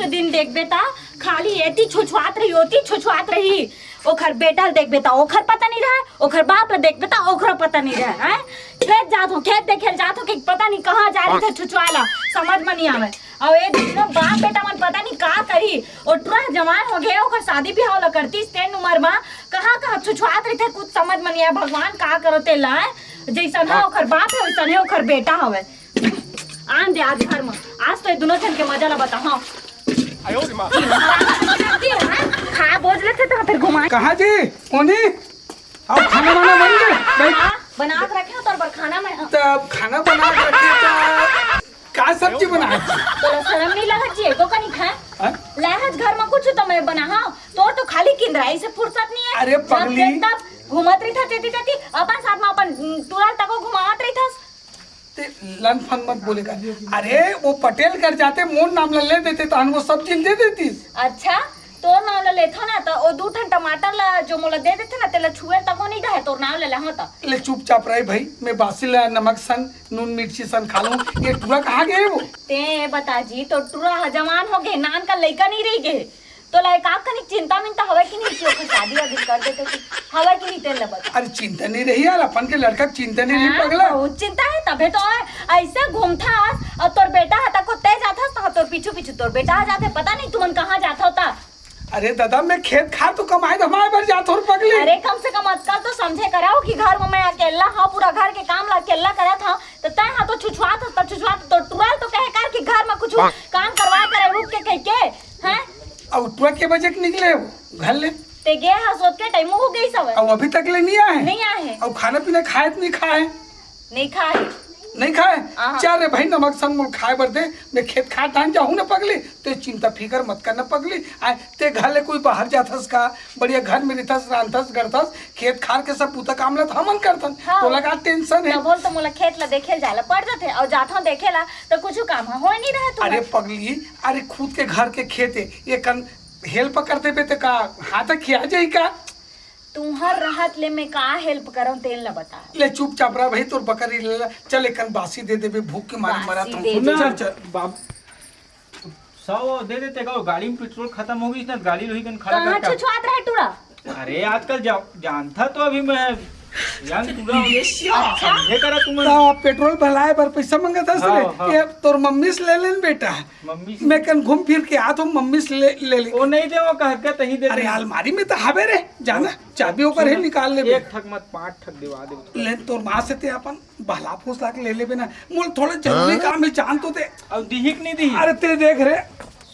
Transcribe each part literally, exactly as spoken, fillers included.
दिन देखबे त खाली एती छुछुआत रही, ओती छुछुआत रही। ओखर बेटा ल देखबे त ओखर पता नहीं रहे, ओखर बाप ल देखबे त ओखरो पता नहीं रहे। हैं? खेत जात हो, खेत देखे ल जात हो कि पता नहीं कहाँ जा रही थे छुछुआ ला, समझ में नहीं आवे। अउ ए दोनों बाप बेटा मन पता नहीं का करी। ओ टुरा जवान हो गए, ओखर शादी बिहाव ल करतीस तेन उम्र मा, कहाँ कहाँ छुछुआत रहिथे, कुछ समझ में नहीं आए। भगवान का करो तेला, जैसन हा ओखर बाप है वैसन है ओखर बेटा हवे। आन दे आज घर में, आज तो ये दोनों जन के मजा ला बताहा। खा बोझ लेथे तो फिर घुमा। कहाँ जी? कोनी? अब खाना वाना बन गए भाई? हाँ, बना के रखे हो तोर बर खाना मैं। तब खाना बना के रखे तो का सब्जी बना है? तोला शर्म नहीं लगत जी, एको कनी खाए? हाँ? लहज घर में कुछ तो मैं बना, हाँ, तोर तो खाली किंदराई से फुर्सत नहीं है। अरे जब पगली। देख तब घूमत रही था तेती तेती, अपन साथ में अपन टुरा तको घुमावत रही था। ते लन फन मत बोले कर। अरे वो पटेल कर जाते, मोर नाम ला ले देते तहन वो सब्जी दे देती। अच्छा, तोर नाम ला लेथो ना, त ओ दू ठन टमाटर ला जो मोला दे देथे ना, तेला छुए तको नहीं दे, तोर नाम ला लेहूं त। ले चुपचाप रहे भाई, मैं बासी ला नमक सन, नून मिर्ची सन खा लूं। ये टुरा कहाँ गए वो? ते बता जी, तोर टुरा ह जवान हो गए, नान का लइका नहीं रह गए। तोला एक आध कनिक चिंता मिंता हवय कि नहीं कि ओकर शादी वादी कर देते कि हवय कि नहीं, तेन ल बता। अरे चिंता नहीं रही यार, अपन के लड़का के चिंता नहीं रही हाँ, पगला। बहुत चिंता है, तभे तो ऐसे घूमथस और तोर बेटा ह तको ते जाथस, तो तोर पीछू पीछू तोर बेटा आ जाथे, पता नहीं तुमन कहाँ जाथव ता। अरे दादा, मैं खेत खार तो कमाए धमाए बर जात हूँ पगली। अरे कम से कम अतका तो समझे कराओ कि घर में मैं अकेला हाँ, पूरा घर के काम ला अकेला करत हाँ, तो तै हाँ तो छुछुआत हस, तो छुछुआत तो टुरा ल तो कहे कर कि घर में कुछ काम करवा करे रुक के कह के, हैं? अब टुरा के बजे के निकले हो घर ले? ते गे हाँ सोच के टाइम हो गई सब। अब अभी तक ले नहीं आए? नहीं आए। अब खाना पीना खाए तो नहीं खाए? नहीं खाए। नहीं खाए? आहा। चल रे भाई, नमक सन मोल खाए बर दे, मैं खेत खार धान जाहूँ ना पगली, तो चिंता फिकर मत करना पगली। आए, ते घर ले कोई बाहर जाथस का? बढ़िया घर में रहथस, रांधथस, गढ़थस, खेत खार के सब पूता काम ला त हमन करथन। हाँ। तोला का टेंशन है? तब बोल तो मोला खेत ला देखे ल जाला पड़ जाथे, और जाथो देखे ला तो कुछ काम ह होए नहीं रहे तुमन। अरे पगली, अरे खुद के घर के खेत है, ये कन हेल्प कर देबे ते का हाथ खिया जाई का? तुहर रहत ले मैं का हेल्प करंव तेन ल बता। ले चुपचाप रह भाई, तोर बकरी ले ला। चल एकन बासी दे देबे, भूख के मारे बासी मरत हूँ। दे सुन ना, दे। चल, चल। बाब, सौ दे देते का, गाड़ी में पेट्रोल खत्म हो गई ना, गाड़ी लोही कन खड़ा कहाँ करके। छुछुआत रहे टूरा? अरे आजकल जा, जानता तो अभी मैं यंग टूरा हूँ। अच्छा। समझे करा तुम। तो पेट्रोल भलाए बर पैसा मंगत हस हाँ, रे? हाँ। ये तोर मम्मी से ले लेन बेटा। मम्मी से? मैं कन घूम फिर के आत हूँ, मम्मी से ले, ले ले। वो नहीं दे, वो कह के तही दे अरे दे। अलमारी में तो हवे रे, जाना, चाबी ओकर है, निकाल लेबे। एक ठक मत, पाँच ठक दिवा दे। ले तोर माँ से ते अपन बहला फुसला के ले लेबे ना। मोल थोड़ा जरूरी काम है, जान तो ते। अब दिही कि नहीं दिही? अरे ते देख रे।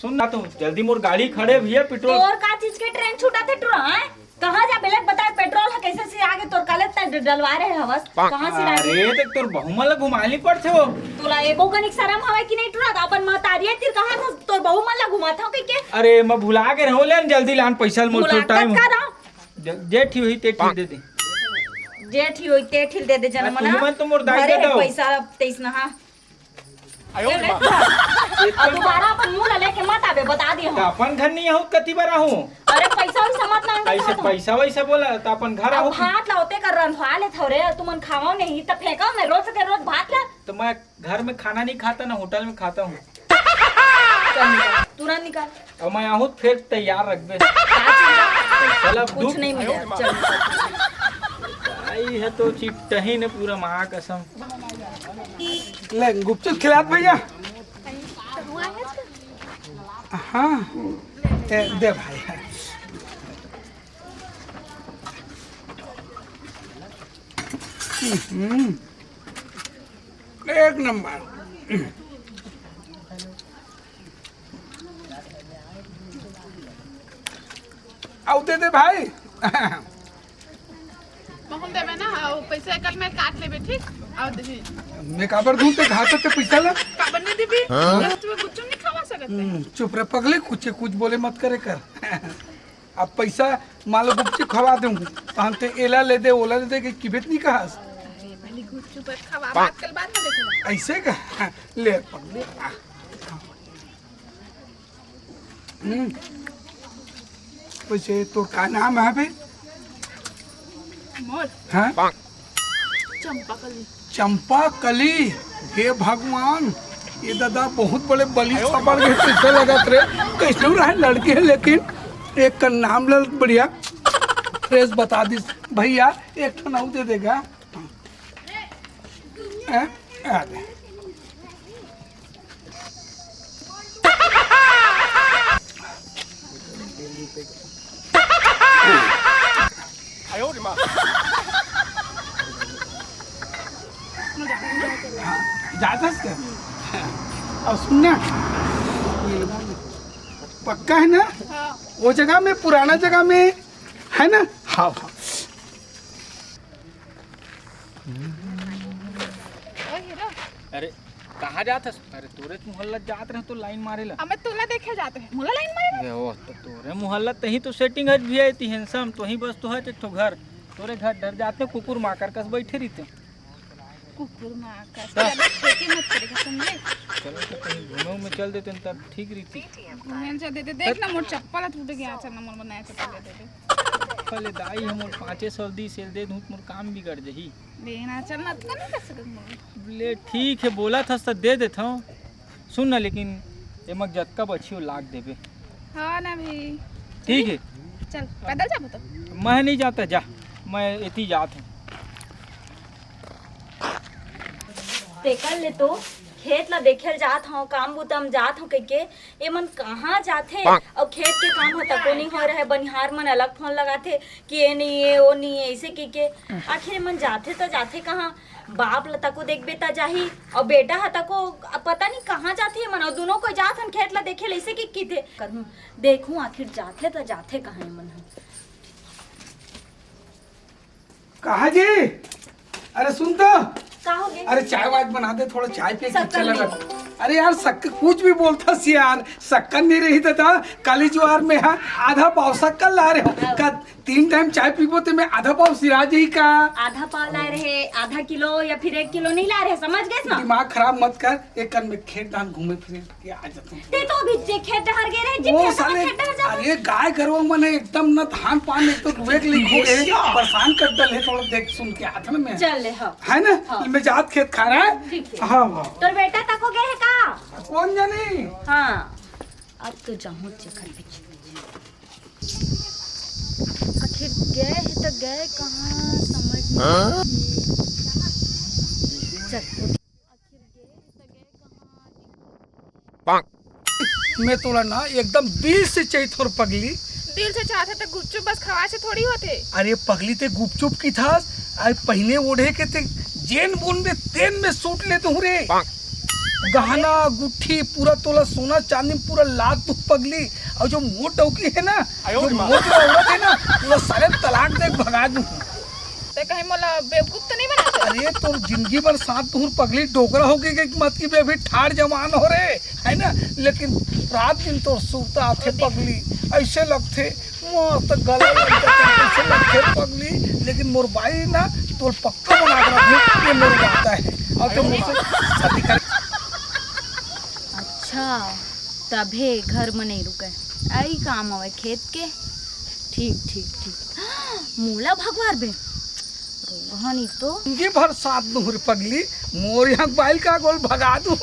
सुन ना तू, जल्दी मोर गाड़ी खड़े भैया, पेट्रोल। तोर का चीज के ट्रेन छूटा थे टूरा, हैं? कहाँ जा बेलक बताए, पेट्रोल है कैसे से आगे तोर काले तक डलवा रहे हवस? कहाँ से लागे? अरे, तो तोर बहू मन ला घुमाए नहीं पड़थे वो। तोला एको कनिक शरम हवय कि नहीं टूरा? अपन महतारिया तीर कहाँ था तोर बहू मन ला घुमाथव कहिके? अरे, मैं भुला के रहूं, ले न जल्दी लान पैसा ल, मोर थोड़ा मुलाकात टाइम का हो। दाव? ज-, जेठ ही होही, ते ठीक दे दे। जेठ ही होही, ते ठीक दे दे, आ, जनमना। तुमन तो मोर दाई भरे दे रे दो। पैसा अब तेईस नहा। आयो रे माँ। अब दोबारा अपन मुंह ला लेके मत आबे, बता दिया तो हूँ। अपन घर नहीं आहूँ, कति बार आहूँ? अरे पैसा वैसा मत मांगे ऐसे तो। पैसा वैसा बोला तो अपन घर अब आहूँ। भात ला ओते कर रंधवा ले थोरे, तुमन खावा नहीं तो फेंका मैं रोज के रोज भात ला। तो मैं घर में खाना नहीं खाता ना होटल में खाता हूँ। चल निकाल, तुरंत निकाल। अब मैं आहूँ फिर तैयार रखबे। का चीज? पैसा ला कुछ दूध। नहीं मिला, चल निकाल। आई है तो चिट्टही ने पूरा माँ कसम। ले गुपचुप खिलात भैया। हाँ, ए, दे भाई। हम्म, एक नंबर। आउ दे दे भाई। महूं देबे ना, अउ पैसा एकल में काट लेबे, ठीक? अउ देबे। मैं काबर दूं ते घाटा ते पैसा ला? काबर नहीं देबी? हाँ? तुम्हें गुपचुप नहीं खवा सकते। हम्म, चुप रह पगले, कुछ कुछ बोले मत करे कर। अब पैसा मान लो गुपचुप खवा दूं, तो हम ते एला ले दे, ओला ले दे, कि किबेत नहीं कहा। अरे, भली गुपचुप खवा, बात कल बाद में देखूंगा। ऐसे का? ले पगले। हम्म। वैसे तोर का नाम है बे? मोर? हाँ? चंपा कली। चंपा कली? हे भगवान, ये दादा बहुत बड़े बली सापड़ के पीछे लगत रे। कैसे रहे लड़की है, लेकिन एक का नाम लल बढ़िया फ्रेश बता दिस। भैया, एक ठन अउ दे देगा। हैं? आ दे। जात हस का? अब सुन ना, पक्का है ना? हाँ। वो जगह में, पुराना जगह में है ना? हाँ, हाँ। ओ हीरो। अरे, कहाँ जात हस? अरे, तोरे मोहल्ला जात रहे तो लाइन मारे ला। अब मैं तोला देखे जात रहे, मोला लाइन मारे ला? ये वो तो तोरे मोहल्ला, तही तो सेटिंग हज भी आई थी, हैंडसम, तोही बस तो हज एक ठो घर। तोरे घर डर जाते, कुकुर माकर कस बैठे रहिते। कुकुर माकर कस, खेती मत करेगा, समझे? चलो तो कहीं घूमे उमे चल देते हैं, तब ठीक रहिती। घूमे चल देते, देख ना मोर चप्पल टूट गया, चल ना मोर नया चप्पल दे दे। पहले दाई हम मोर पाँचे सौ दी सेल दे दूँ, मोर काम बिगड़ जही। देना, चल ना, अतना नहीं कर सकत मोर। ले ठीक है, बोला था तो दे देता हूँ। सुन ना, लेकिन एमा जतका बची हो लाग देबे। हाँ ना भाई। ठीक है। चल, पैदल जाबो तो। मैं नहीं जाता, जा, मैं एती जात हूँ। तेकर ले तो खेत ला देखे ल जात हव, काम बुता म जात हव कहिके, एमन कहाँ जाथे? अउ खेत के काम ह तको नइ होय रहय, बनिहार मन अलग फोन लगाथे कि ए नइ ए, ओ नइ ए, अइसे कहिके। आखिर एमन जाथे त जाथे कहाँ? बाप ला तको देखबे त जाही, अउ बेटा ह तको पता नइ कहाँ जाथे एमन, अउ दूनों कोई जात हन खेत ला देखे ल, अइसे कहिके कहिथे। करहूँ, देखहूँ आखिर जाथे त जाथे कहाँ एमन ह। कहा जी? अरे सुन तो। का हो गे? अरे चाय वाय बना दे, थोड़ा चाय पिए के शक्कर इच्छा लगा। नहीं। अरे यार, शक्कर कुछ भी बोलता सी यार, शक्कर नहीं रही दादा। काली जुआर में है, आधा पाव शक्कर ला रहे हो। हाँ। का तीन टाइम चाय पीबो ते में आधा पाव सिरा जाही का? आधा पाव लाए रहे, आधा किलो या फिर एक किलो नहीं ला रहे, समझ गए ना? दिमाग खराब मत कर, एक कन में खेत धान घूमे फिरे। के आ जाता हूँ। ते तो अभी जे खेत डहर गे रहे, जी वो खेत साले, खेत डहर जाता। अरे गाय गरुवा मन है एकदम न धान पान एक तो रुए के लिए हो गए, परेशान कर डल है, थोड़ा देख सुन के हाथ में। चल ले, हाँ। है ना? हाँ। मैं जात खेत खा रहा है। ठीक है। हाँ, हाँ। तोर बेटा तको गे है का? कौन जानी? हाँ। अब तो जाहूँ चेकर पीछे पीछे। आखिर गए है तो गए कहाँ, समझ नहीं हाँ? आती। चल। मैं तोला ना एकदम दिल से चाहित हों रे पगली। दिल से चाहत हे त गुपचुप बस खवाए से थोड़ी होथे। अरे पगली, ते गुपचुप कहिथस, अरे पहिने ओढ़े के ते जेन बोलबे तेन में सूट लेत हूँ रे। गहना गुट्ठी पूरा तोला सोना चांदी में पूरा लाद दूँ पगली। अउ जो मोर डौकी हे ना, जो मोर जो औरत हे ना, वो सारे तलाक दे के भगा दूँ। ते कहीं मोला बेवकूफ तो नहीं बनाते? अरे तोर जिंदगी भर साथ दूँ रे पगली, डोकरा हो के मत की बे, अभी ठाड़ जवान हो रे, है ना? लेकिन रात दिन तोर सुरता आथे पगली, ऐसे लगथे मस्त गला लगथे, ऐसे लगथे पगली। लेकिन मोर बाई ना तोर पक्का बना के रखहूँ, ये मोर वादा है। अउ ते मोर से शादी कर। अच्छा, तभे घर म नइ रुकय। अई काम हवय खेत के। ठीक, ठीक, ठीक। मोला भगवार बे। रोहन ही तो। जिंदगी भर साथ दूँ रे पगली, मोर यहाँ बाइल का गोल भगा दूँ।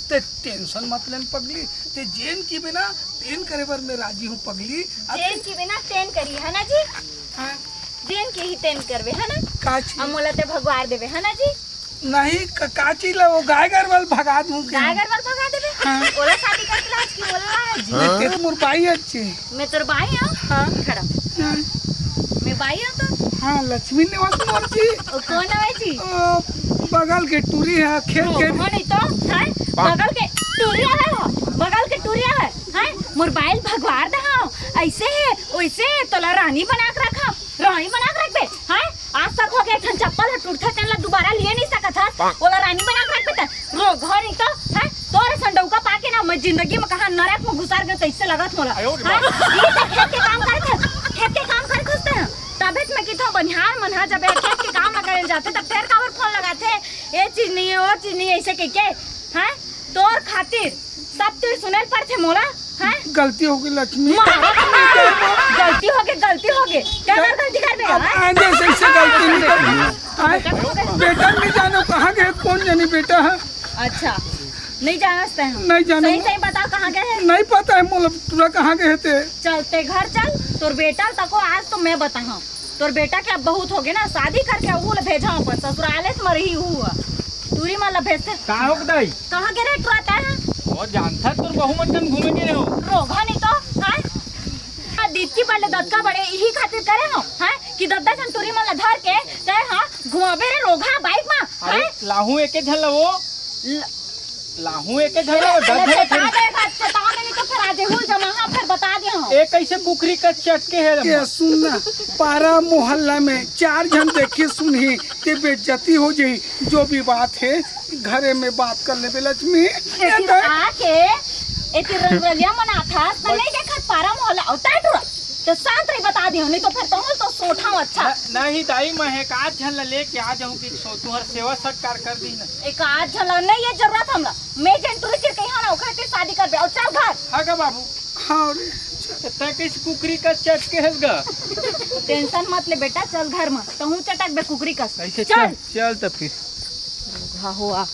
ते टेंशन मत लेन पगली, ते जेन की बिना तेन करे बर मैं राजी हूँ पगली। अब जेन की बिना तेन करी, है ना जी? हाँ। जेन की ही तेन करबे, है ना? का चीज? अब मोला ते भगवार देबे, है ना जी? नहीं, क-, का चीज ला वो गाय गरवा ल भगा दूँ के? गाय गरवा ल भगा देबे? हाँ। ओला शादी करके लाज की बोलना है जी। हाँ। ते तो मोर बाई अच्छी। मैं तोर बाई हूँ। हाँ। खड़ा। हाँ। मैं बाई हूँ तो। हाँ, लक्ष्मी निवास मोर जी। ओ, कौन है जी? ओ, बगल के टूरी है, खेत ओ, के। कौन है तो? हैं? बगल के टूरी है हो, बगल के टूरी है, हैं? मोर बाई ल भगवार दे हो, ऐसे है, वैसे है, तोला रानी बना के रखा, रानी बना के रखबे, हैं? आज तक हो गया, एक ठन चप्पल ह टूटथे, तेन ला दोबारा लिए नहीं सकत हस। ओला रानी बना के रखबे त रोग हो नहीं तो, हैं? तोरे संडौका पाके ना, मैं जिंदगी में कहाँ नरक में घुसर गए, तैसे लगत मोला। आयो रे हैं? माँ। ई ते खेत के काम करत हस, खेत के काम करत हस ते, तबे त मैं किथों बनिहार मन ह जब ए खेत के काम ला करे जाथे, तब फेर काबर फोन लगाथे? ये चीज नहीं है, वो चीज नहीं है, ऐसे कह के, हैं? तोर खातिर सब तीर सुने ल परथे मोला, हैं? गलती हो गई लक्ष्मी। मारा तो नहीं, गलती हो गई, गलती हो गई। क्या कर गलती कर अब बेटा, हैं? आइंदा से ऐसे गलती नहीं करना। आए, बेटा नहीं जानो कहाँ गए, कौन जानी बेटा है। अच्छा, नहीं जानस ते हम। नहीं जानस। सही सही बता, कहाँ गए हे? नहीं पता हे मोला टुरा कहाँ गए हे ते। चल ते घर चल, तोर बेटा तको आज तो मैं बताहूँ। तोर बेटा के अब बहुत होगे ना, शादी करके अहू ला भेजा अपन ससुराले से मरही हू। टूरी मन ला भेजते। का होगे दाई? कहाँ गे रहे टुरा तैं? वो जानता तोर बहू मन कन घूमे गे रहे हो। रोगहा नहीं तो, हैं? आ दिच्ची बड़े दतका बड़े इही खातिर करे हो, हैं? कि दद्दा झन टूरी मन ला धर के तैं, हाँ, घुमाबे रे रोगहा बाइक मा, अरे हैं? लाहू एके झन ला वो। ल- लाहू एके झन ला वो, अरे, डर चेता दे, चेता दे, नहीं तो फिर आज हुल जमा, हाँ, फिर बता दे हम। ए कैसे कुकरी का चटके हे ये लम्बा? सुन ना, पारा मोहल्ला में चार झन देखी सुनही ते बेइज्जती हो जाही। जो भी बात हे घरे में बात कर लेबे लक्ष्मी। एती आके, एती रंगरलिया मनाथस, त नहीं देखत पारा मोहल्ला, अउ तैं टुरा। त शांत रही, बता दियो, नहीं तो फिर तहूँ तो सोठा अच्छा। न-, नहीं दाई, मैं एक आध झन ला लेके आ जाहूँ कि सो तुहर सेवा सत्कार कर दी ना। एक आध झन ला नहीं ये जरूरत हमला। मैं जेन टुरी चिर कही ना, ओखरे तीर शादी करबे। अउ चल घर। हाँ गा बाबू। हाँ रे। त तैं कैसे कुकरी का चटके हस गा? टेंशन मत ले बेटा, चल घर में, तहूँ चटक बे कुकरी कस। कैसे चल। चल, चल त फिर। हाँ हो आ।